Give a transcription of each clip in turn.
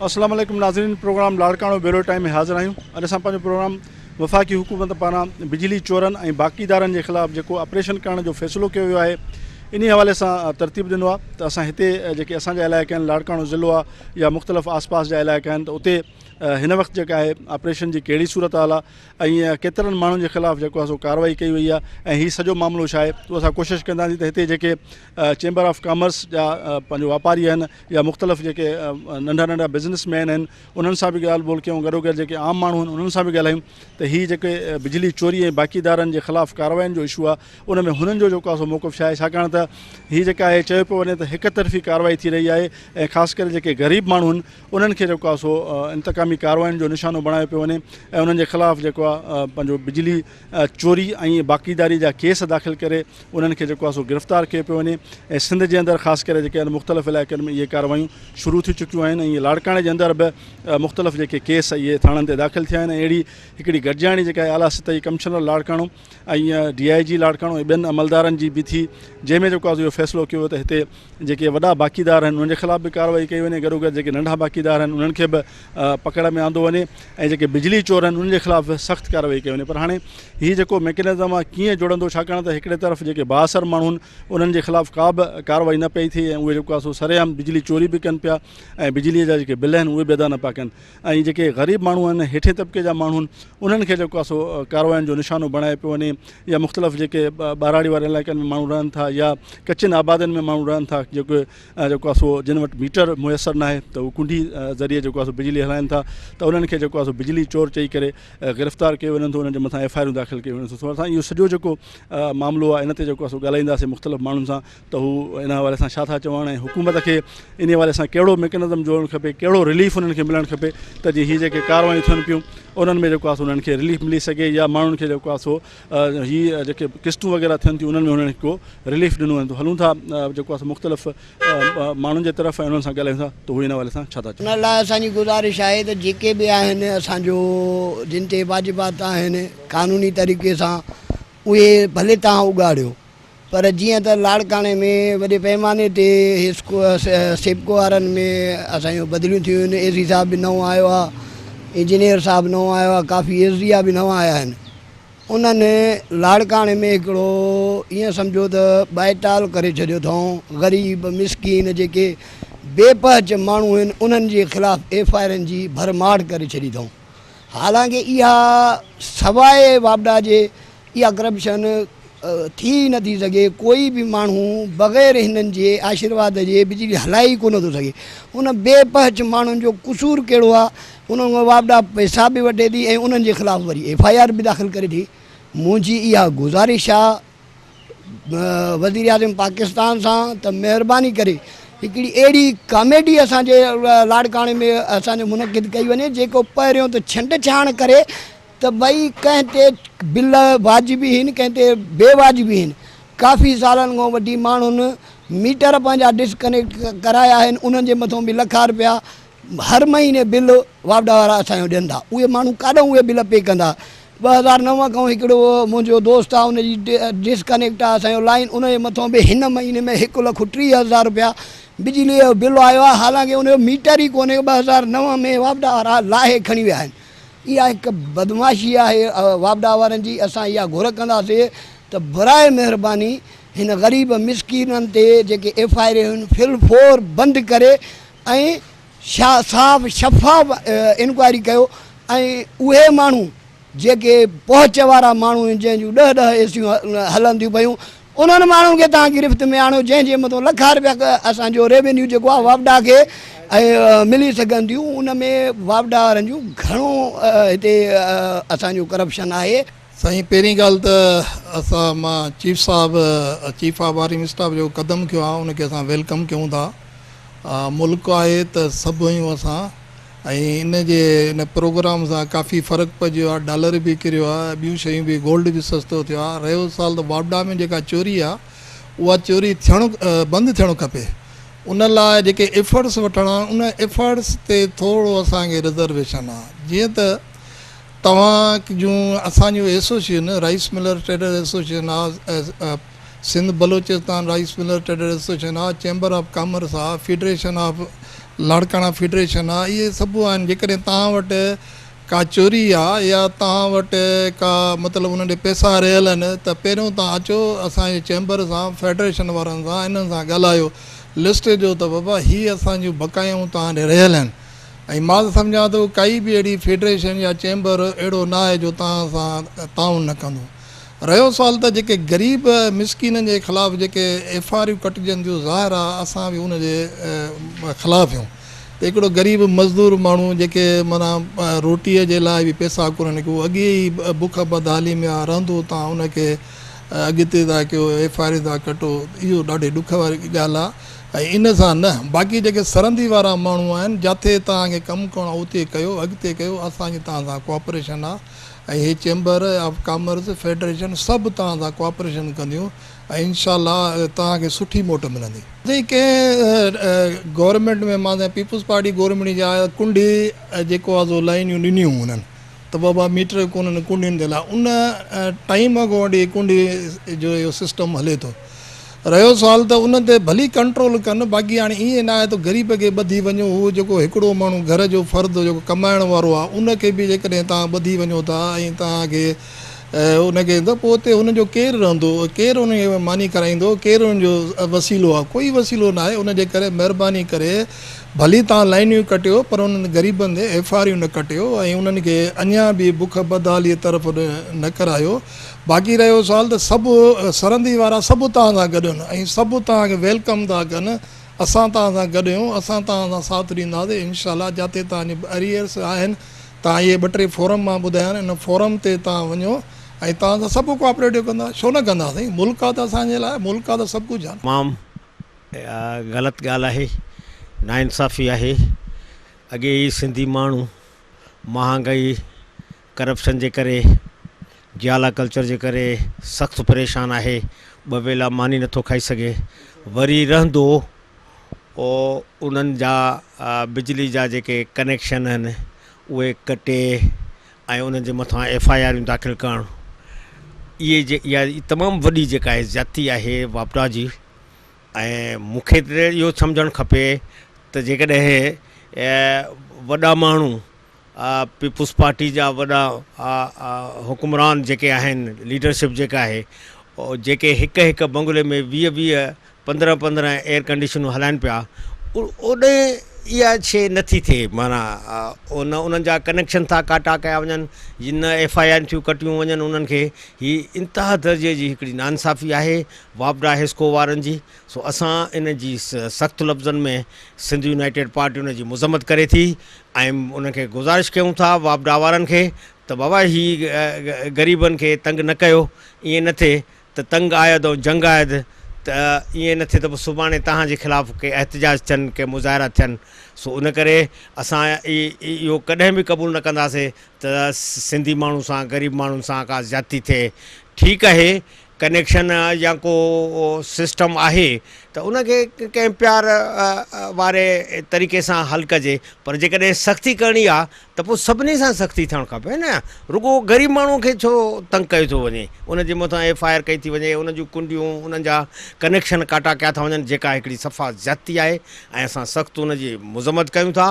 السلام عليڪم ناظرين پروگرام لاڙڪاڻو بيورو ٽائيم ۾ حاضر آهيون اڄ اسان پنهنجو پروگرام وفاقي حڪومت پاران بجلي چورن ۽ باقيدارن جي خلاف جيڪو آپريشن ڪرڻ جو فيصلو ڪيو ويو آهي انهي حوالي سان ترتيب ڏنو آهي ته اسان هتي جيڪي اسان جا علائقا آهن لاڙڪاڻو ضلعو آهي يا مختلف آس پاس جا علائقا آهن ته اتي هن وقت جيڪا آهي آپريشن جي ڪهڙي صورتحال آهي ۽ ڪيترن ماڻهن جي خلاف جيڪو آهي سو ڪارروائي ڪئي وئي آهي ۽ هي سڄو معاملو ڇا آهي اهو اسان ڪوشش ڪنداسين ته هتي جيڪي چيمبر آف ڪامرس جا پنهنجو واپاري آهن يا مختلف جيڪي ننڍا ننڍا بزنس مين آهن انهن سان به ڳالهه ٻولهه ڪيون گڏو گڏ جيڪي عام ماڻهو آهن انهن سان به ڳالهايون ته هي جيڪي بجلي چوري ۽ باقيدارن جي خلاف ڪاررواين جو اشو آهي ان ۾ هنن جو جيڪو آهي سو موقف ڇا آهي ڇاڪاڻ ته هي جيڪا آهي چيو پيو وڃي ته هڪ طرفي ڪارروائي ٿي رهي آهي ۽ خاص ڪري جيڪي غريب ماڻهو آهن انهن کي جيڪو آهي سو انتقامي ڪاررواين جو نشانو بڻايو پيو وڃي ۽ انهن جي خلاف جيڪو آهي پنهنجو بجلي چوري ۽ باقيداري جا ڪيس داخل ڪري انهن کي جيڪو آهي سو گرفتار ڪيو پيو وڃي ۽ سنڌ جي اندر خاص ڪري جيڪي آهن مختلف علائقن ۾ اهي ڪارروايون شروع ٿي چڪيون آهن ۽ لاڙڪاڻي جي اندر به مختلف جيڪي ڪيس اهي ٿاڻن تي داخل ٿيا آهن ۽ اهڙي هڪڙي گڏجاڻي جيڪا آهي اعليٰ سطحي ڪمشنر لاڙڪاڻو ۽ ڊي I جي لاڙڪاڻو ۽ ٻين عملدارن جي به ٿي جنهن ۾ جيڪو آهي اهو فيصلو ڪيو ويو ته هتي جيڪي وڏا باقيدار آهن انهن جي خلاف به ڪارروائي ڪئي وڃي گڏوگڏ جيڪي ننڍا باقيدار آهن انهن کي به پڪڙ ۾ آندو وڃي ۽ جيڪي بجلي چور آهن انهن جي خلاف به سخت ڪارروائي ڪئي وڃي پر هاڻي هي جيڪو ميڪنزم آهي ڪيئن جڙندو ڇاڪاڻ ته هڪڙي طرف جيڪي بااثر ماڻهو آهن انهن جي خلاف ڪا به ڪارروائي نه پئي ٿئي ۽ اهي جيڪو آهي سو سرعام بجلي چوري به ڪن پيا ۽ بجلي جا جيڪي بل آهن اهي به ادا نه پيا ڪن ۽ جيڪي غريب ماڻهو آهن هيٺين طبقي جا ماڻهو آهن انهن کي جيڪو آهي سو ڪاررواين جو نشانو بڻايو پيو وڃي يا مختلف جيڪي ٻهراڙي وارن علائقن ۾ ماڻهو رهن ٿا يا ڪچين آبادين ۾ ماڻهو رهن ٿا جيڪي جيڪو آهي سو جن وٽ ميٽر ميسر ناهي ته هو ڪنڊي ذريعي جيڪو آهي سو بجلي هلائن ٿا ته انهن کي جيڪو آهي سو بجلي چور چئي ڪري گرفتار ڪيو وڃن ٿو انهن جي مٿان ايف I آرون داخل ڪيون وڃن ٿيون سو اسان اهو سڄو جيڪو معاملو آهي ان تي جيڪو آهي سو ڳالهائينداسين مختلف ماڻهن سان ته هو ان حوالي سان ڇا ٿا چون ۽ حڪومت کي ان حوالي سان ڪهڙو ميڪنزم جوڙڻ کپي ڪهڙو رليف انهن کي ملڻ کپي ته جي هي جيڪي ڪاروايون ٿين پيون انهن ۾ جيڪو آهي سو انهن کي رليف ملي سگهي يا ماڻهن کي جيڪو آهي سو هي جيڪي قسطون وغيره ٿين ٿيون انهن ۾ انهن کي ڪو رليف ڏنو وڃي ٿو هلون ٿا جيڪو آهي سو مختلف ماڻهن جي طرف ۽ انهن سان ڳالهايون ٿا ته هو ان حوالي سان ڇا ٿا چون. ان لاء اسان جي گذارش آهي ته جيڪي به آهن اسان جو جن تي واجبات آهن قانوني طريقي سان اهي ڀلي توهان اڳاڙيو پر جيئن ته لاڙڪاڻي ۾ وڏي پئماني تي حيسڪو سيپڪو وارن ۾ اسان جون بدليون ٿيون آهن اي سي صاحب به نئون آيو آهي انجنيئر صاحب نئون آيو آهي ڪافي ايس ڊي آ به نوان آيا آهن انهن لاڙڪاڻي ۾ هڪڙو ائين سمجهو ته ٻائيتال ڪري ڇڏيو اٿئون غريب مسڪين جيڪي بي پهچ ماڻهو آهن انهن جي خلاف ايف I آرن جي ڀرماڙ ڪري ڇڏي اٿئون حالانڪه اها سواء واپڊا جي اها ڪرپشن ٿي ئي نٿي سگهي، ڪوئي به ماڻهو بغير هنن جي آشيرواد جي بجلي هلائي ئي ڪونه ٿو سگهي. ان بي پهچ ماڻهن جو قصور ڪهڙو آهي؟ انهن کان واپڊا پئسا به وٺي ٿي ۽ انهن جي خلاف وري ايف I R به داخل ڪري ٿي. منهنجي اها گذارش آهي وزيراعظم پاڪستان سان ته مهرباني ڪري هڪڙي اهڙي ڪاميٽي اسان جي لاڙڪاڻي ۾ اسان جو منعقد ڪئي وڃي جيڪو پهريون ته ڇنڊ ڇاڻ ڪري ته ڀئي ڪنهن تي بل واجبي هن ڪنهن تي بي واجبي هن. ڪافي سالن کان وٺي ماڻهن ميٽر پنهنجا ڊسڪنيڪٽ ڪرايا آهن انهن جي مٿون به لکا رپيا هر مهيني بل واپڊا وارا اسان جو ڏين ٿا اهي ماڻهو ڪاڏهون اهي بل پي ڪندا 2009 کان هڪڙو منهنجو دوست آهي ان جي ڊسڪنيڪٽ آهي اسان جو لائين ان جي مٿون به هن مهيني ۾ هڪ لک 30,000 رپيا بجلي جو بل آيو آهي حالانڪه ان جو ميٽر ئي ڪونهي 2009 ۾ واپڊا وارا لاهي کڻي ويا آهن. اها هڪ بدمعاشي آهي واپڊا وارن جي اسان اها گهر ڪنداسي ته براء مهرباني هن غريب مسڪينن تي جيڪي ايف I آريون في الفور بند ڪري ۽ صاف شفاف انڪوائري ڪيو ۽ اهي ماڻهو جيڪي پهچ وارا ماڻهو آهن جنهن جون ڏهه ڏهه اي سيون هلن ٿيون پيون انهن ماڻهن کي توهان گرفت ۾ آڻيو جنهن جي مٿو لکان رپيا اسان جو ريونيو جيڪو آهي واپڊا کي ۽ ملي سگهن ٿيون ان ۾ واپڊا وارن جون گهڻو هتي اسان جو ڪرپشن آهي. سائين پهرين ڳالهه ته اسان مان چيف صاحب چيف آف آرمي اسٽاف جو قدم کنيو آهي ان کي اسان welcome ڪيون ٿا ملڪ آهي ته سڀ آهيون اسان ۽ ان جي ان پروگرام سان ڪافي فرق پئجي ويو آهي ڊالر به ڪريو آهي ٻيون شيون به گولڊ به سستو ٿيو آهي رهيو سوال ته واپڊا ۾ جيڪا چوري آهي اها چوري ٿيڻ بند ٿيڻ کپي ان لاء جيڪي ايفرٽس وٺڻا آهن ان ايفرٽس تي ٿورو اسان کي رزرويشن آهي جيئن ته توهان جون اسان جون association rice Miller trader association آهي Sindh Balochistan rice miller trader association آهي چيمبر آف ڪامرس آهي فيڊريشن آف لاڙڪاڻا فيڊريشن آ اهي سڀ آهن جيڪڏهن توهان وٽ ڪا چوري آ يا توهان وٽ ڪا مطلب انهن ڏي پئسا رهيل آهن ته پهريون توهان اچو اسان جي چيمبر سان فيڊريشن وارن سان انهن سان ڳالهايو لسٽ ڏيو ته بابا هي اسان جون بقايائون توهان ڏي رهيل آهن ۽ مان ته سمجهان ٿو ڪائي به اهڙي فيڊريشن يا چيمبر اهڙو نه آهي جو توهان سان تعاون نه ڪندو. رهيو سوال ته جيڪي غريب مسڪينن جي خلاف جيڪي ايف آر يون ڪٽجن ٿيون ظاهر آهي اسان به ان جي خلاف آهيون ته هڪڙو غريب مزدور ماڻهو جيڪي معنيٰ روٽي جي لاء به پئسا ڪونهن هو اڳي ئي بک بدحالي ۾ آهي رهندو توهان ان کي اڳتي ٿا ڪيو ايف آر يون ٿا ڪٽو اهو ڏاڍي ڏک واري ڳالهه آهي. ۽ ان سان نه باقي جيڪي سرندي وارا ماڻهو آهن جاٿي توهان کي ڪم ڪرڻو آهي اتي ڪيو اڳتي ڪيو اسان جي توهان سان ڪوآپريشن آهي ۽ هي چيمبر آف ڪامرس فيڊريشن سڀ توهان سان ڪوآپريشن ڪنديون ۽ انشاء الله توهان کي سٺي موٽ ملندي. سائين ڪنهن گورنمينٽ ۾ مان سائين پيپلز پارٽي گورنمينٽ جي آيا ڪنڊي جيڪو آهي سو لائنيون ڏنيون هنن ته بابا ميٽر ڪونهن ڪنڊين جي لاء ان ٽائيم کان وٺي ڪنڊي جو اهو سسٽم هلي ٿو. رهيو سوال ته ان تي ڀلي ڪنٽرول ڪن باقي هاڻي ائين ناهي ته غريب کي ٻڌي وڃو هو جيڪو هڪڙو ماڻهو گهر جو فرد جيڪو ڪمائڻ وارو آهي ان کي به جيڪڏهن توهان ٻڌي وڃو ٿا ۽ توهان کي ان کي ته پوء اتي هن جو ڪير رهندو ڪير ان کي ماني کارائيندو ڪير ان جو وسيلو آهي ڪوئي وسيلو ناهي ان جي ڪري مهرباني ڪري ڀلي توهان لائنيون ڪٽيو پر انهن غريبن تي ايف آر يون نه ڪٽيو ۽ انهن کي اڃا به بک بدحالي طرف نه ڪرايو باقي رهيو سوال ته سڀ سرندي وارا سڀ توهان سان گڏ آهن ۽ سڀ توهان کي welcome ٿا ڪن اسان توهان سان گڏ آهيون اسان توهان سان ساٿ ڏينداسين انشاء الله جاتي توهان جي اريئرس آهن توهان اهي ٻه ٽي فورم مان ٻڌايا آهن ان فورم تي توهان وڃو ۽ توهان سان سڀ ڪوآپريٽو ڪندا ڇو نه ڪندا سائين ملڪ آ ته اسان جي لاء ملڪ آ ته سڀ ڪجهه آ. تمام غلط ڳالهه آهي ناانصافي آهي اڳي ئي سنڌي ماڻهو مهانگائي ڪرپشن جي ڪري جيالا ڪلچر جي ڪري سخت پريشان آهي ٻه ويلا ماني نٿو کائي سگهي وري رهندو او انهن جا بجلي جا جيڪي ڪنيڪشن آهن اهي ڪٽي ۽ انهن جي مٿان ايف I آريون داخل ڪرڻ اهي جي اها تمام وڏي جيڪا آهي زيادتي آهي واپڊا جي ۽ مون کي ته اهو سمجهڻ کپي ته جيڪڏهن وڏا ماڻهو پيپلز پارٽي جا وڏا حڪمران جيڪي آهن ليڊرشپ جيڪا آهي جيڪي هڪ هڪ بنگلي ۾ 20 20 15 15 ايئر ڪنڊيشنون هلائن پيا اوڏي اها شيء نٿي ٿئي معنيٰ ان انهن جا ڪنيڪشن ٿا ڪاٽا ڪيا وڃن نه ايف I R ٿيون ڪٽيون وڃن انهن کي هي انتها درجي جي هڪڙي ناانصافي آهي واپڊا حيسڪو وارن جي سو اسان ان جي سخت لفظن ۾ سنڌ يونائيٽيڊ پارٽي ان جي مذمت ڪري ٿي ۽ انهن کي گذارش ڪيون ٿا واپڊا وارن کي ته بابا هي غريبن کي تنگ نه ڪيو ائين نه ٿئي ته تنگ آيد ۽ جنگ آيد ته ائين نه ٿئي ته پوء سڀاڻي توهان جي خلاف ڪي احتجاج ٿين ڪي مظاهرا ٿين سو ان ڪري اسان اهو ڪڏهن به قبول نه ڪنداسي ته سنڌي ماڻهو سان غريب ماڻهن سان ڪا زيادتي ٿئي ٺيڪ آهي ڪنيڪشن يا ڪو سسٽم آهي ته ان کي ڪنهن پيار واري طريقي سان حل ڪجي پر جيڪڏهن سختي ڪرڻي آ ته پوء سڀني سان سختي ٿيڻ کپي نه رڳو غريب ماڻهو کي ڇو تنگ ڪيو ٿو وڃي ان جي مٿان ايف I R ڪئي ٿي وڃي ان جون ڪنڊيون انهن جا ڪنيڪشن ڪاٽا ڪيا ٿا وڃن جيڪا هڪڙي صفا زيادتي آهي ۽ اسان سخت ان جي مذمت ڪيون ٿا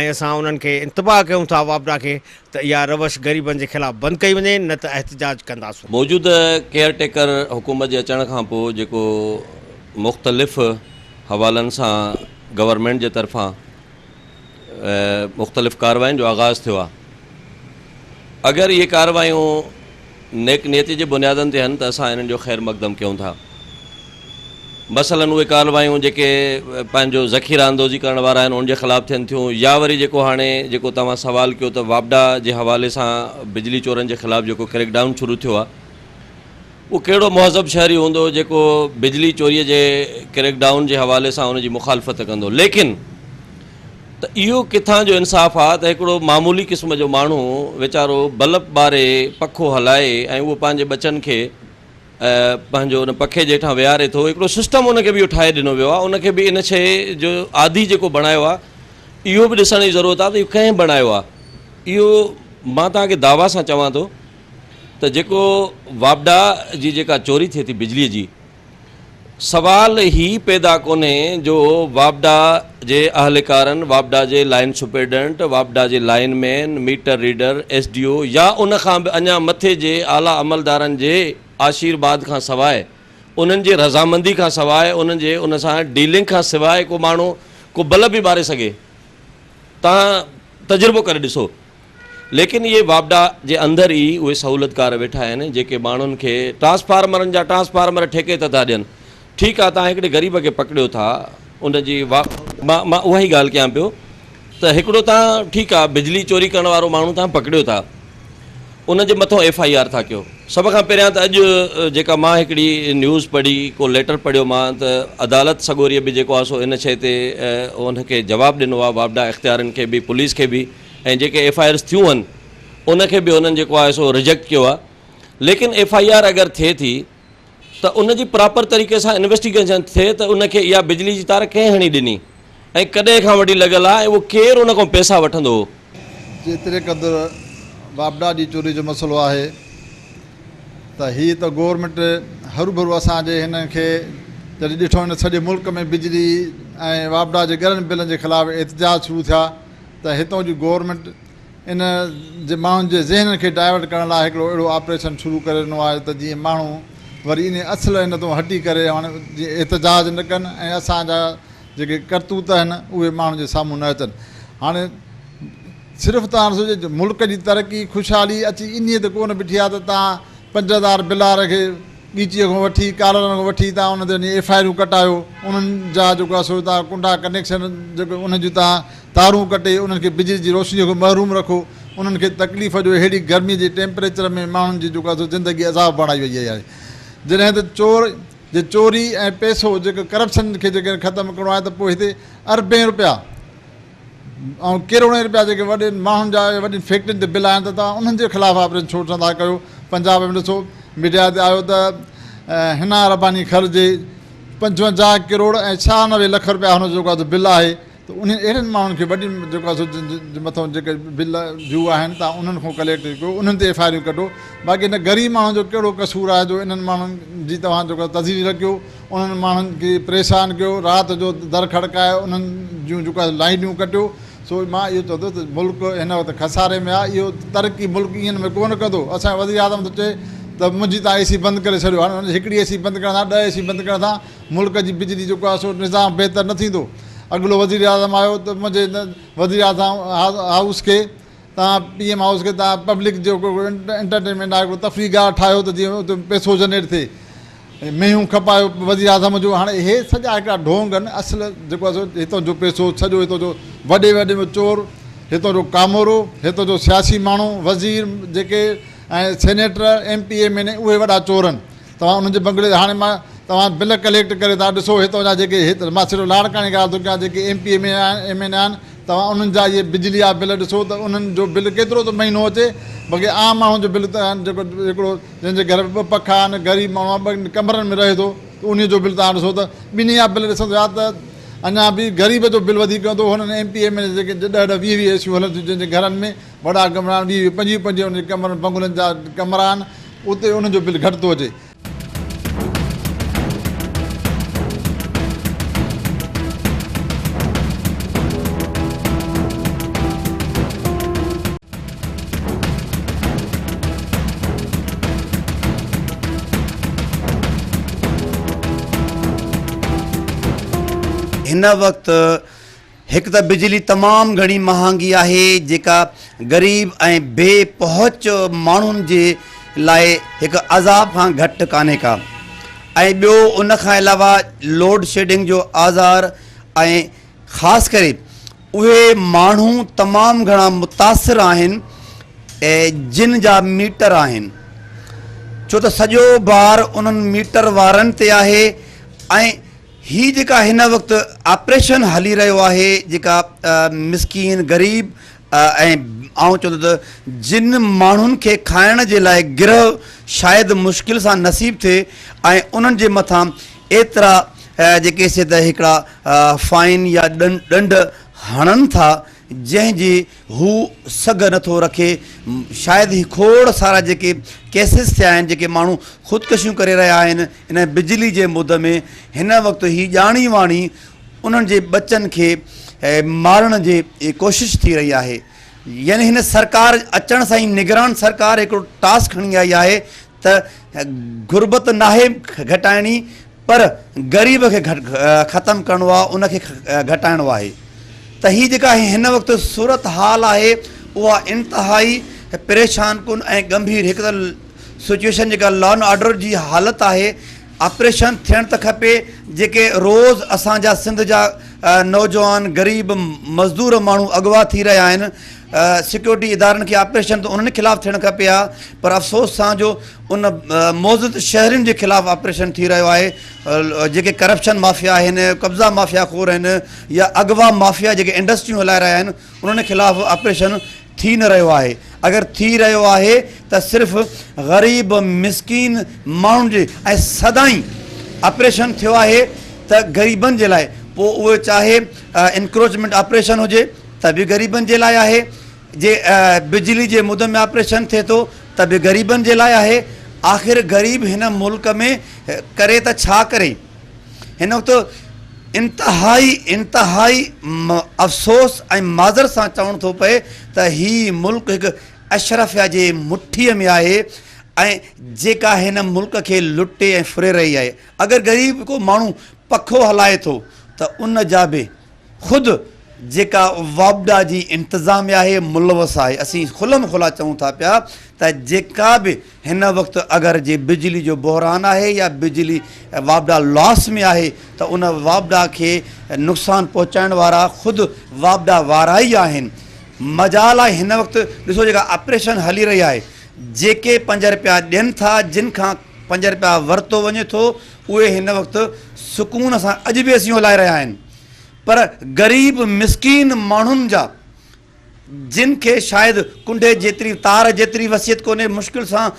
۽ اسان انهن کي انتباهه ڪيون ٿا واپڊا کي ته اها روش غريبن جي خلاف بند ڪئي وڃي نه ته احتجاج ڪنداسون. موجوده ڪيئر ٽيڪر حڪومت جي اچڻ کان پوء جيڪو مختلف حوالن سان گورنمينٽ جي طرفان مختلف ڪاررواين جو آغاز ٿيو آهي اگر اهي ڪارروايون نيڪ نيتي جي بنيادن تي آهن ته اسان انهن جو خير مقدم ڪيون ٿا. مثلاً اهي ڪارروايون جيڪي پنهنجو ذخيره اندوزي ڪرڻ وارا آهن انهن جي خلاف ٿين ٿيون يا وري جيڪو هاڻي جيڪو توهان سوال ڪيو ته واپڊا جي حوالي سان بجلي چورن جي خلاف جيڪو ڪريڪ ڊائون شروع ٿيو آهي اهو ڪهڙو مهذب شهري هوندو جيڪو بجلي چوري جي ڪريڪ ڊائون جي حوالي سان ان جي مخالفت ڪندو ليڪن ته اهو ڪٿان جو انصاف آ ته هڪڙو معمولي قسم جو ماڻهو ويچارو بلب ٻاري پکو هلائي ۽ اهو پنهنجي ٻچن کي پنهنجو ان پکي جي هيٺان ويهاري ٿو هڪڙو سسٽم ان کي به اهو ٺاهي ڏنو ويو آ ان کي به ان شيء جو عادي جيڪو بڻايو آ اهو به ڏسڻ جي ضرورت آ ته اهو ڪنهن بڻايو آ اهو مان توهان کي دعويٰ سان چوان ٿو ته جيڪو واپڊا جي جيڪا چوري ٿئي ٿي بجلي جي. سوال هي پيدا ڪونهي جو واپڊا جي اهلڪارن، واپڊا جي لائين سپريڊنٽ، واپڊا جي line man, meter reader, S D O يا ان کان به اڃا مٿي جي اعليٰ عملدارن جي آشيرباد کان سواء، انهن جي رضامندي کان سواء، انهن جي ان سان ڊيلنگ کان سواء ڪو ماڻهو ڪو بلب به ٻاري سگهي. توهان تجربو ڪري ڏسو. ليڪن اهي واپڊا جي اندر ئي اهي سهولتڪار ويٺا آهن جيڪي ماڻهن کي ٽرانسفارمرن جا ٽرانسفارمر ٺيڪي تي ٿا ڏين. ٺيڪ آهي توهان هڪڙي غريب کي پڪڙيو ٿا ان جي مان مان اها ئي ڳالهه ڪيان پيو ته هڪڙو توهان ٺيڪ آهي بجلي چوري ڪرڻ وارو ماڻهو توهان پڪڙيو ٿا ان جي مٿو ايف I R ٿا ڪيو سڀ کان پهريان ته اڄ جيڪا مان هڪڙي نيوز پڙهي ڪو ليٽر پڙهيو مان ته عدالت سڳوريء به جيڪو آهي سو ان شيء تي ان کي جواب ڏنو آهي واپڊا اختيارين کي به پوليس کي به ۽ جيڪي ايف I آرز ٿيون آهن ان کي به انهن جيڪو آهي سو ريجيڪٽ ڪيو آهي ليڪن ايف I R اگر ٿئي ٿي ته ان جي پراپر طريقي سان انويسٽيگيشن ٿئي ته ان کي اها بجلي جي تار ڪنهن هڻي ڏني ۽ ڪڏهن کان وٺي لڳل آهي ۽ اهو ڪير ان کان پئسا وٺندو هو. جيتري قدر واپڊا جي چوري جو مسئلو آهي ته هي ته گورنمينٽ هروڀرو اسان جي هنن کي جڏهن ڏٺو هن سڄي ملڪ ۾ بجلي ۽ واپڊا جي ڳرن بلن جي خلاف احتجاج شروع ٿيا ته هتون جي گورنمينٽ ان جي ماڻهن جي ذهنن کي ڊائيورٽ ڪرڻ لاء هڪڙو اهڙو آپريشن شروع ڪري ڏنو آهي ته جيئن ماڻهو وري انهي اصل ان تون هٽي ڪري هاڻي جيئن احتجاج نه ڪن ۽ اسان جا جيڪي ڪرتوت آهن اهي ماڻهن جي سامهون نه اچن. هاڻي صرف توهان ڏسو جي ملڪ جي ترقي خوشحالي اچي انهي تي ڪونه بيٺي آهي ته توهان 5000 بلار کي ڳيچيء کان وٺي ڪالرن کان وٺي توهان انهن تي وڃي ايف I آرون ڪٽايو انهن جا جيڪو آهي سو توهان ڪنڊا ڪنيڪشن جيڪو انهن جون توهان تارون ڪٽي انهن کي بجلي جي روشنيء کان محروم رکو انهن کي تڪليف جو ههڙي گرمي جي ٽيمپريچر ۾ ماڻهن جي جيڪو آهي سو زندگي عذاب بڻائي وئي آهي جڏهن ته چور جي چوري ۽ پئسو جيڪو ڪرپشن کي جيڪڏهن ختم ڪرڻو آهي ته پوء هتي اربين روپيا ۽ ڪروڙين روپيا جيڪي وڏن ماڻهن جا وڏين فيڪٽرين تي بل آهن ته توهان انهن جي خلاف آپريشن ڇو نٿا ڪيو پنجاب ۾ ڏسو ميڊيا تي آيو ته حنا رباني کر جي 55 ڪروڙ ۽ 96 لک روپيا هن جو جيڪو آهي بل آهي ته انهن اهڙن ماڻهن کي وڏين جيڪو آهي سو مٿان جيڪي بل ڊيو آهن تان انهن کان ڪليڪٽ ڪيو انهن تي ايف I آريون ڪڍو باقي هن غريب ماڻهن جو ڪهڙو قصور آهي جو انهن ماڻهن جي توهان جيڪو آهي تذليل ڪيو انهن ماڻهن کي پريشان ڪيو رات جو در کڙڪائي انهن جون جيڪو آهي لائينون ڪٽيو سو مان اهو چوندس ته ملڪ هن وقت خساري ۾ آهي اهو ترقي ملڪ ائين ۾ ڪونه ڪندو اسان جو وزير اعظم ٿو چئي ته منهنجي تان اي سي بند ڪري ڇڏيو هاڻي هڪڙي اي سي بند ڪرڻ سان 10 اي سي بند ڪرڻ سان ملڪ جي بجلي جيڪو آهي سو نظام بهتر نه ٿيندو اڳلو وزير اعظم آيو ته منهنجي وزير اعظم هائوس کي توهان پي ايم هائوس کي توهان پبلڪ جو انٽرٽينمينٽ آهي هڪڙو تفريح گاهه ٺاهيو ته جيئن اتي پئسو جنريٽ ٿئي مينهون کپايو وزير اعظم جو هاڻي اهي سڄا هڪڙا ڍونگ آهن اصل جيڪو آهي سو هتان جو پئسو سڄو هتان جو وڏي وڏي ۾ چور هتان جو ڪامورو هتان جو سياسي ماڻهو وزير جيڪي ۽ senator M P M N A اهي وڏا چور آهن توهان انهن جي بنگلي تي هاڻي مان توهان بل ڪليڪٽ ڪري ٿا ڏسو هتان جا جيڪي هت مان صرف لاڙڪاڻي ڳالهه ٿو ڪيان جيڪي ايم پي ايم اين آهن توهان انهن جا اهي بجلي جا بل ڏسو ته انهن جو بل ڪيترو ٿو مهينو اچي باقي عام ماڻهو جو بل ته جيڪو هڪڙو جنهن جي گهر ۾ ٻه پکا آهن غريب ماڻهو آهي ٻن ڪمرن ۾ رهي ٿو ته انهي جو بل توهان ڏسو ته ٻنهي جا بل ڏسندو يا ته اڃا به غريب جو بل وڌيڪ ايندو هنن ايم پي ايم اين جيڪي 10 10 20 20 اي سيون هلن ٿيون جنهن جي گهرن ۾ وڏا ڪمرا آهن 20 20 25 25 انهن جي ڪمرن بنگلن جا ڪمرا آهن اتي انهن جو بل گهٽ ٿو اچي. هن وقت هڪ ته بجلي تمام گهڻي مهانگي آهي جيڪا غريب ۽ بي پهچ ماڻهن جي لاء هڪ عذاب کان گهٽ ڪانهي ڪا ۽ ٻيو ان کان علاوه لوڊ شيڊنگ جو آزار ۽ خاص ڪري اهي ماڻهو تمام گهڻا متاثر آهن جن جا ميٽر آهن ڇو ته سڄو بار انهن ميٽر وارن تي آهي ۽ هي جيڪا هن وقت آپريشن هلي رهيو آهي جيڪا مسڪين غريب ۽ آئون چوندو ته جن ماڻهن کي کائڻ جي لاء گرهه شايد مشڪل سان نصيب ٿئي ۽ انهن جي مٿان ايترا جيڪي سي ته هڪڙا فائن يا ڏنڊ هڻن ٿا. جنهن جي هو سگهه نٿو رکي. شايد هي کوڙ سارا جيڪي ڪيسز ٿيا آهن جيڪي ماڻهو خودڪشيون ڪري رهيا آهن ان بجلي جي مد ۾ هن وقت هي ڄاڻي واڻي انهن جي ٻچن کي مارڻ جي ڪوشش ٿي رهي آهي يعني هن سرڪار اچڻ سان ئي نگران سرڪار هڪڙو ٽاسڪ کڻي آئي آهي ته غربت ناهي گهٽائڻي پر غريب کي ختم ڪرڻو آهي ان کي گهٽائڻو آهي ته هي جيڪا هن وقت صورت حال آهي اها انتهائي پريشان ڪن ۽ ڳنڀير هڪ ته سچويشن جيڪا لا اينڊ آرڊر جي حالت آهي آپريشن ٿيڻ ته کپي جيڪي روز اسان جا سنڌ جا نوجوان غريب مزدور ماڻهو اغوا ٿي رهيا آهن سيڪيورٽي ادارن کي آپريشن ته انهن خلاف ٿيڻ کپي ها پر افسوس سان جو ان معزز شهرين جي خلاف آپريشن ٿي رهيو آهي جيڪي ڪرپشن مافيا آهن قبضا مافيا خور آهن يا اغوا مافيا جيڪي انڊسٽريون هلائي رهيا آهن انهن خلاف آپريشن ٿي نه رهيو آهي اگر ٿي رهيو آهي ته صرف غريب مسڪين ماڻهن جي ۽ سدائين آپريشن ٿيو آهي ته غريبن جي لاء پوء اهو چاهي انڪروچمينٽ آپريشن هجي ته به غريبن جي لاء آهي جي بجلي جي مد ۾ آپريشن ٿئي ٿو ته به غريبن جي لاء آهي آخر غريب هن ملڪ ۾ ڪري ته ڇا ڪري هن وقت انتهائي انتهائي افسوس ۽ معذرت سان چوڻ ٿو پئي ته هي ملڪ هڪ اشرفيا جي مٺي ۾ آهي ۽ جيڪا هن ملڪ کي لٽي ۽ ڦري رهي آهي اگر غريب ڪو ماڻهو پکو هلائي ٿو ته ان جا به خود جيڪا واپڊا جي انتظاميا آهي ملوث آهي اسين کلم کلا چئون ٿا پيا ته جيڪا به هن وقت اگر جي بجلي جو بحران آهي يا بجلي واپڊا لاس ۾ آهي ته ان واپڊا کي نقصان پهچائڻ وارا خود واپڊا وارا ئي آهن مجال آهي هن وقت ڏسو جيڪا آپريشن هلي رهي آهي جيڪي پنج رپيا ڏين ٿا جن کان پنج رپيا ورتو وڃي ٿو اهي هن وقت سڪون سان اڄ به اسيون هلائي رهيا آهن پر غريب مسڪين ماڻهن جا جن کي شايد ڪنڊي جيتري تار جيتري وصيت ڪونهي مشڪل سان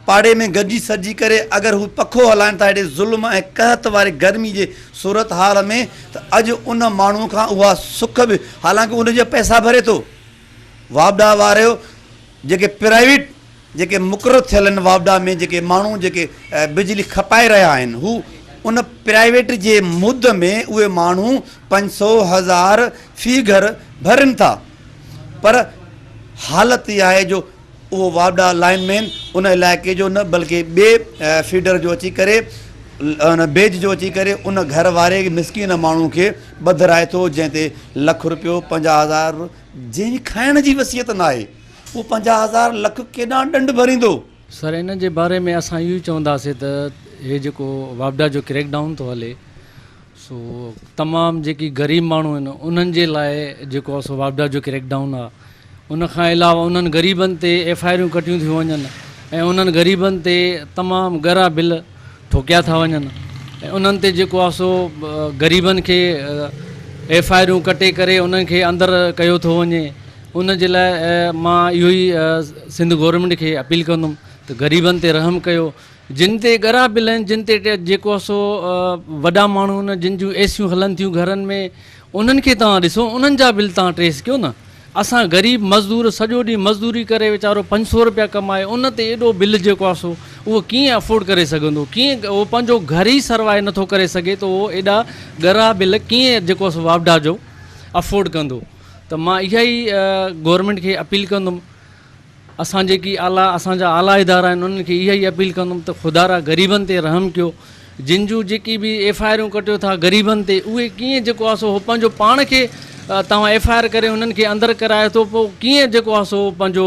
پاڙي ۾ گڏجي سڏجي ڪري اگر هو پکو هلائن ٿا هيڏي ظلم ۽ قحط واري گرمي جي صورت حال ۾ ته اڄ ان ماڻهو کان اها سک به حالانڪه ان جا پئسا ڀري ٿو واپڊا وارو جيڪي پرائيويٽ جيڪي مقرر ٿيل آهن واپڊا ۾ جيڪي ماڻهو جيڪي بجلي کپائي رهيا آهن هو ان پرائيويٽ جي مد ۾ اهي ماڻهو 500 هزار في گهر ڀرين ٿا پر حالت اها آهي جو اهو واپڊا لائن مين ان علائقي جو نه بلڪه ٻئي فيڊر جو اچي ڪري ان بيج جو اچي ڪري ان گهر واري مسڪين ماڻهو کي ٻڌرائي ٿو جنهن تي لک روپيو 50 هزار جنهن جي کائڻ جي وصيت ناهي اهو 50 هزار لک ڪيڏانهن ڏنڊ ڀريندو؟ سر ان جي باري ۾ اسان اهو ئي چونداسين ته هي جيڪو واپڊا جو ڪريڪ ڊائون ٿو هلي سو تمام جيڪي غريب ماڻهو آهن انهن جي لاء جيڪو آهي سو واپڊا جو ڪريڪ ڊائون آهي ان کان علاوه انهن غريبن تي ايف I آريون ڪٽيون ٿيون وڃن ۽ انهن غريبن تي تمام ڳرا بل ٺوڪيا ٿا وڃن ۽ انهن تي جيڪو آهي سو غريبن کي ايف I آريون ڪٽي ڪري انهن کي اندر ڪيو ٿو وڃي ان جي لاء مان اهو ئي سنڌ گورنمينٽ کي اپيل ڪندم ته غريبن تي رحم ڪيو جن تي ڳرا بل آهن جن تي جيڪو آهي سو وڏا ماڻهو آهن جن جون اي سيون هلن ٿيون گهرن ۾ انهن کي توهان ڏسو انهن جا بل توهان ٽريس ڪيو نه اسان غريب مزدور سڄو ڏينهن مزدوري ڪري ويچارو 500 روپيا ڪمائي ان تي ايڏو بل جيڪو آهي سو اهو ڪيئن افورڊ ڪري سگهندو ڪيئن اهو پنهنجو گهر ئي سروائي نٿو ڪري سگهي ته اهو ايڏا ڳرا بل ڪيئن جيڪو آهي سو واپڊا جو افورڊ ڪندو ته مان اها ئي گورنمينٽ کي اپيل ڪندم اسان جيڪي اعليٰ اسان جا اعليٰ ادارا آهن انهن کي اها ئي اپيل ڪندم ته خدارا غريبن تي رحم ڪيو جن جون جيڪي به ايف I آرون ڪٽيو ٿا غريبن تي اهي ڪيئن جيڪو آهي سو هو پنهنجو پاڻ کي توهان ايف I R ڪري انهن کي اندر ڪرايو ٿو پوء ڪيئن جيڪو آهي سو پنهنجو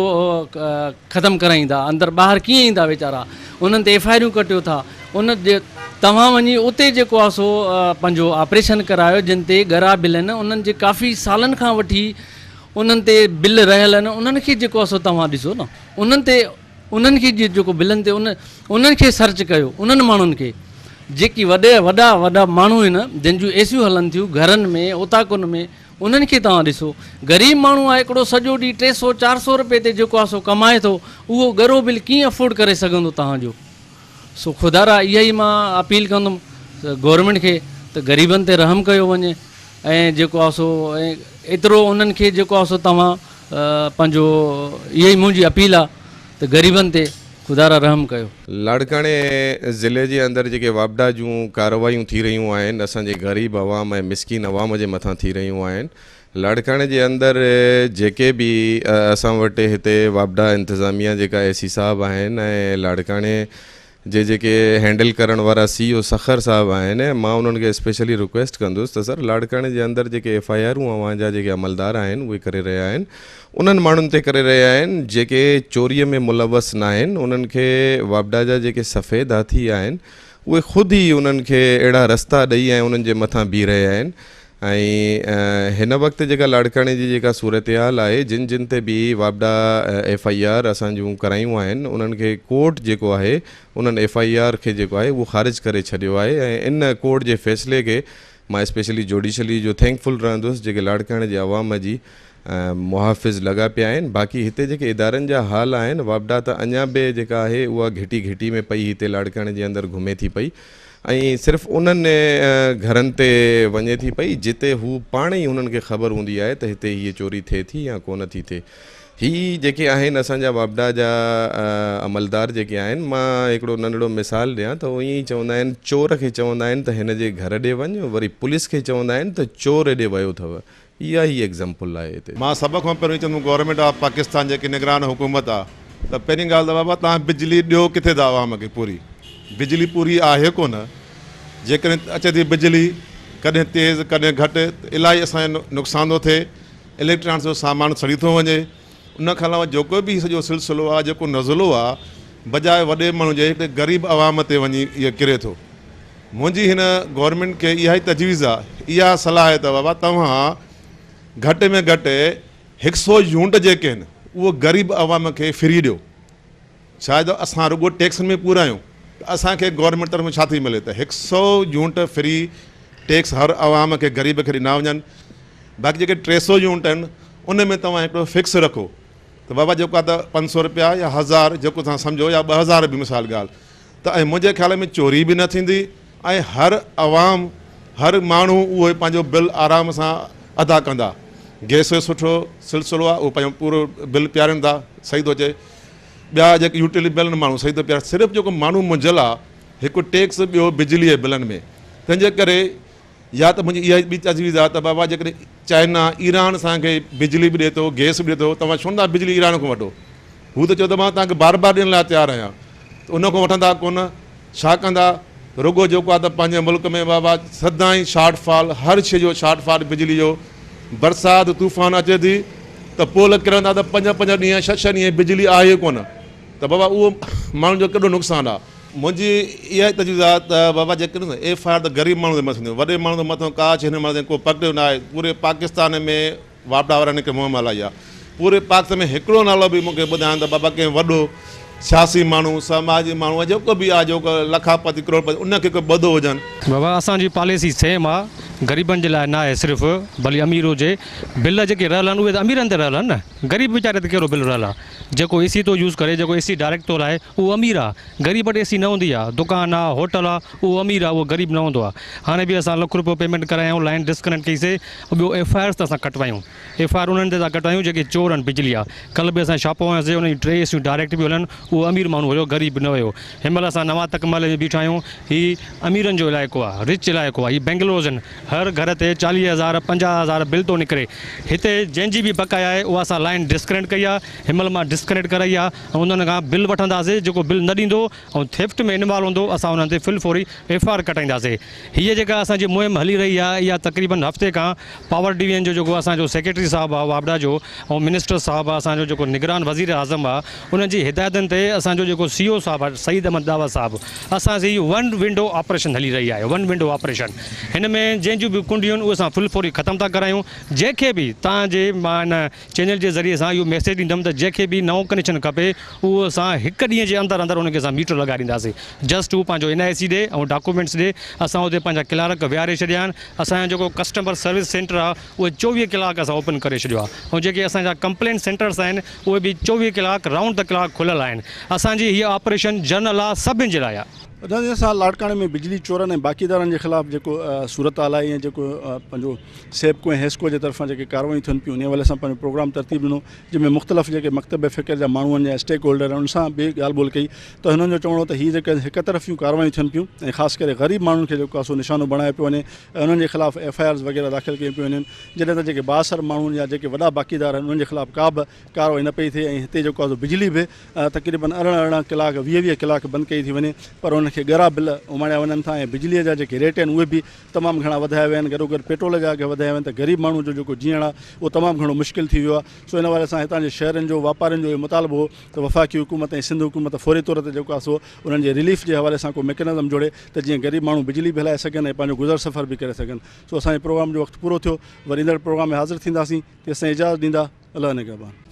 ختم ڪرائيندا اندر ٻاهر ڪيئن ايندا ويچارا انهن تي ايف I آرون ڪٽيو ٿا ان جي توهان وڃي اتي جيڪو آهي سو پنهنجو آپريشن ڪرايو جن تي ڳرا بل آهن انهن جي ڪافي سالن کان وٺي انهن تي بل رهيل آهن انهن کي جيڪو آهي سو توهان ڏسو نه انهن تي انهن کي جيڪو بلن تي ان انهن کي سرچ ڪيو انهن ماڻهن کي جيڪي وڏي وڏا وڏا ماڻهو آهن جن جون اي سيون هلن ٿيون گهرن ۾ اوطاقن ۾ انهن کي توهان ڏسو غريب ماڻهو آهي هڪڙو سڄو ڏينهن 300 400 روپئي تي جيڪو آهي سو ڪمائي ٿو اهو ڳرو بل ڪيئن افورڊ ڪري سگهندو توهان جو سو خدارا اها ئي مان اپيل ڪندم گورنمينٽ کي ته غريبن تي رحم ڪيو وڃي ۽ جيڪو آهي سو ايترو انهن کي جيڪو آهي سو توهان پنهنجو اها ئي منهنجي اپيل آهي ته غريبن تي خدا را رحم ڪيو. لاڙڪاڻي ضلعي جي اندر جيڪي واپڊا جون ڪارروايون ٿي رهيون آهن اسان جي غريب عوام ۽ مسڪين عوام جي مٿان ٿي رهيون آهن لاڙڪاڻي جي اندر جيڪي به اسان وٽ هتي واپڊا انتظاميا جيڪا اي سي صاحب آهن ۽ لاڙڪاڻي جي جيڪي هينڊل ڪرڻ وارا سي او سکر صاحب آهن مان انهن کي اسپيشلي رڪويسٽ ڪندس ته سر لاڙڪاڻي جي اندر جيڪي ايف I آرون اوهان جا جيڪي عملدار آهن اهي ڪري رهيا آهن انهن ماڻهن تي ڪري رهيا آهن جيڪي چوري ۾ ملوث ناهن انهن کي واپڊا جا جيڪي سفيد هاٿي آهن اهي خود ئي انهن کي اهڙا رستا ڏئي ۽ انهن جي مٿان بيهي رهيا آهن ۽ هن وقت جيڪا لاڙڪاڻي جي جيڪا صورتحال آهي جن جن تي به واپڊا ايف I R اسان جون ڪرايون آهن انهن کي ڪورٽ جيڪو آهي انهن ايف I R کي جيڪو آهي اهو خارج ڪري ڇڏيو آهي ۽ ان ڪورٽ جي فيصلي کي مان اسپيشلي جوڊيشلي جو thank فل رهندس جيڪي لاڙڪاڻي جي عوام جي محافظ لڳا پيا آهن باقي هتي جيڪي ادارن جا حال آهن واپڊا ته اڃا به جيڪا آهي اها گهٽي گهٽي ۾ پئي هتي لاڙڪاڻي جي اندر گهمي ٿي پئي ۽ صرف انهن گهرن تي وڃي ٿي پئي جتي هو پاڻ ئي هنن کي خبر هوندي آهي ته هتي هيء چوري ٿئي ٿي يا ڪونه ٿي ٿئي. هي جيڪي آهن اسان جا واپڊا جا عملدار جيڪي آهن مان هڪڙو ننڍڙو مثال ڏيان ته هو ائين ئي چوندا آهن چور کي چوندا آهن ته هن جي گهر ڏي وڃ وري پوليس کي چوندا آهن ته چور ايڏي ويو اٿو اها ئي ايگزامپل آهي هتي. مان سڀ کان پهريون چوندم گورنمينٽ آف پاڪستان جيڪي نگران حڪومت آ ته پهرين ڳالهه ته بابا توهان بجلي ڏيو ڪٿي ٿا عوام کي پوري بجلي پوري آهي ڪونه جيڪڏهن اچي ٿي بجلي ڪڏهن تيز ڪڏهن گهٽ ته الاهي اسان جو نقصان ٿو ٿئي اليڪٽرانڪس جو سامان سڙي ٿو وڃي ان کان علاوه جيڪو به هي سڄو سلسلو آ جيڪو نزلو آ بجاء وڏي ماڻهو جي هڪڙي غريب عوام تي وڃي اهو ڪري ٿو. منهنجي هن گورنمينٽ کي اها ئي تجويز آ، اها صلاح آهي ته بابا توهان گهٽ ۾ گهٽ هڪ سئو يونٽ جيڪي آهن اهو غريب عوام کي فري ڏيو. ڇا جو اسان رڳو ٽيڪسن ۾ پورا آهيون ته اسان کي گورنمينٽ طرفان ڇا ٿي ملي ته هڪ سئو يونٽ فري ٽيڪس هر عوام کي غريب کي ڏنا وڃن. باقي جيڪي 300 يونٽ آهن ان ۾ توهان هڪڙو فڪس رکو ته بابا جيڪو آ ته 500 رپيا يا هزار جيڪو توهان سمجهو يا 2000 به مثال ڳالهه ته ۽ منهنجي خيال ۾ چوري به نه ٿيندي ۽ هر عوام هر ماڻهو اهو پنهنجو بل آرام سان ادا ڪندا. گئس جو سٺو سلسلو آهي اهو پنهنجو پورو بل پيارين ٿا صحيح ٿو اچي ٻيا جيڪي يوٽيلٽي بل آهن ماڻهو صحيح ٿو پياري صرف جيڪو ماڻهو منجهيل آهي هڪ ٽيڪس ٻيو بجلي جي بلن ۾ تنهن جي ڪري يا ته منهنجي اها ٻي تجويز آهي ته بابا جيڪڏهن چائنا ايران اسان کي بجلي به ڏئي ٿو گئس به ڏئي ٿو توهان ڇو نٿا بجلي ايران کان وٺو هو ته چيو ته مان توهان کي بار بار ڏيڻ لاء تيار آهيان ته ان کان وٺندا ڪونه ڇا ڪندا رڳو جيڪو آهي ته پنهنجي ملڪ ۾ بابا سدائين شارٽ فال هر شيء جو شارٽ فال بجلي جو برسات طوفان اچي ٿي ته پول ڪرندا ته پنج پنج ڏينهن ڇهه ڇهه ڏينهن بجلي آهي ڪونه ته بابا اهو ماڻهن جو ڪيڏو نقصان آهي. منهنجي اها ئي تجويز آهي ته بابا جيڪڏهن ايف I R ته غريب ماڻهو تي مٿي ٿيندي وڏي ماڻهو تي مٿو ڪا شيء هن مهل تائين ڪو پڪڙيو نه آهي پوري پاڪستان ۾ واپڊا وارن هڪ مهم هلائي آهي پوري پاڪستان ۾ هڪڙو نالو به مون کي ٻڌائن ته بابا ڪنهن وڏو سياسي ماڻهو سماجي ماڻهو جيڪو به آهي جيڪو لکاپتي ڪروڙپتي ان کي ڪو ٻڌو هجن. بابا اسان جي پاليسي سيم آ غريبن جي لاء ناهي صرف ڀلي امير هجي بل جيڪي رهيل آهن اهي ته اميرن تي رهيل آهن نه غريب ويچاري تي ڪهڙو بل رهيل آ جيڪو اي سي ٿو يوز ڪري جيڪو اي سي ڊائريڪٽ ٿو هلائي اهو امير آ غريب وٽ اي سي نه هوندي آ دڪان آ هوٽل آ اهو امير آ اهو غريب نه هوندو آ هاڻي به اسان لک روپيو پيمينٽ ڪرايا آهيون لائين ڊسڪنيڪٽ ڪئي سي ٻيو ايف I آرز ته اسان ڪٽوايون ايف I R انهن تي ٿا ڪٽوايون جيڪي چور آهن بجلي آ ڪلهه به اسان ڇاپو هنيو سي انهن جون ٽي اي سيون ڊائريڪٽ به هلن اهو امير ماڻهو هيو غريب نه هيو هن مهل اسان نوان تڪ محلي ۾ بيٺا آهيون هي اميرن جو علائقو آ رچ علائقو آ هي بنگلوز آهن هر گهر تي 40 هزار 50 هزار بل ٿو نڪري هتي جنهن جي به بقايا آهي اها اسان لائين ڊسڪنيڪٽ ڪئي آ هن مهل مان ڊسڪنيڪٽ ڪرائي آ ۽ انهن کان بل وٺنداسي جيڪو بل نه ڏيندو ۽ ٿيفٽ ۾ انوالو هوندو اسان انهن تي فل فوري ايف I R ڪٽائينداسي هيء جيڪا اسان جي مهم هلي رهي آهي اها تقريبن هفتي کان پاور ڊويزن جو جيڪو اسان جو سيڪريٽري صاحب آهي واپڊا جو ۽ منسٽر صاحب آهي اسان جو جيڪو نگران وزير اعظم آهي انهن جي هدايتن تي اسان جو جيڪو سي او صاحب آهي سعيد احمد ڏاوا صاحب اسان جي ون ونڊو آپريشن هلي رهي آهي ون ونڊو آپريشن هن ۾ جنهن جون به ڪنڊيون آهن اهي اسان فل فوري ختم ٿا ڪرايون جنهن کي به توهان جي مان هن چينل جي ذريعي سان اهو ميسيج ڏيندم ته جنهن کي به نئون ڪنيڪشن کپي اهو اسان هڪ ڏينهن جي اندر اندر ان کي اسان ميٽر لڳائي ڏينداسين جسٽ هو پنهنجو اين آء سي ڏي ۽ ڊاڪومينٽس ڏي اسان اتي پنهنجا ڪلارڪ ويهاري ڇڏيا آهن اسان جو جيڪو ڪسٽمر سروس سينٽر آهي اهو 24 ڪلاڪ اسان اوپن ڪري ڇڏيو آهي ۽ جيڪي اسان جا ڪمپلينٽ سينٽرس آهن اهي به 24 ڪلاڪ رائونڊ the clock کليل آهن اسان جي هيء آپريشن جنرل آهي سڀن جي لاء آهي. ناظرين اسان لاڙڪاڻي ۾ بجلي چورن ۽ باقيدارن جي خلاف جيڪو صورتحال آهي ۽ جيڪو پنهنجو سيپڪو ۽ حيسڪو جي طرفان جيڪي ڪاروايون ٿين پيون انهي حوالي سان پنهنجو پروگرام ترتيب ڏنو جنهن ۾ مختلف جيڪي مڪتب فڪر جا ماڻهو آهن يا اسٽيڪ هولڊر آهن انهن سان به ڳالهه ٻولهه ڪئي ته هنن جو چوڻ هو ته هي جيڪي هڪ طرفيون ڪاروايون ٿين پيون ۽ خاص ڪري غريب ماڻهن کي جيڪو آهي سو نشانو بڻايو پيو وڃي ۽ انهن جي خلاف ايف I آرز وغيره داخل ڪيون پيون وڃن جڏهن ته جيڪي بااثر ماڻهو آهن يا جيڪي وڏا باقيدار آهن انهن جي خلاف ڪا به ڪارروائي نه پئي ٿئي ۽ هتي جيڪو آهي سو بجلي به تقريبن 18 18 ڪلاڪ 20 20 ڪلاڪ بند ڪئي ٿي وڃي پر انهن کي ڳرا بل اماڻيا وڃن ٿا ۽ بجلي جا جيڪي ريٽ آهن اهي به تمام گهڻا وڌايا ويا آهن گڏوگڏ پيٽرول جا اگهه وڌايا ويا آهن ته غريب ماڻهو جو جيڪو جيئڻ آهي اهو تمام گهڻو مشڪل ٿي ويو آهي سو ان حوالي سان هتان جي شهرين جو واپارين جو اهو مطالبو هو ته وفاقي حڪومت ۽ سنڌ حڪومت فوري طور تي جيڪو آهي سو انهن جي رليف جي حوالي سان ڪو ميڪنزم جوڙي ته جيئن غريب ماڻهو بجلي به هلائي سگهن ۽ پنهنجو گذر سفر به ڪري سگهن سو اسان جي پروگرام جو وقت پورو ٿيو وري ايندڙ پروگرام ۾ حاضر ٿينداسين تيستائين اجازت ڏيندا الله نگهبان.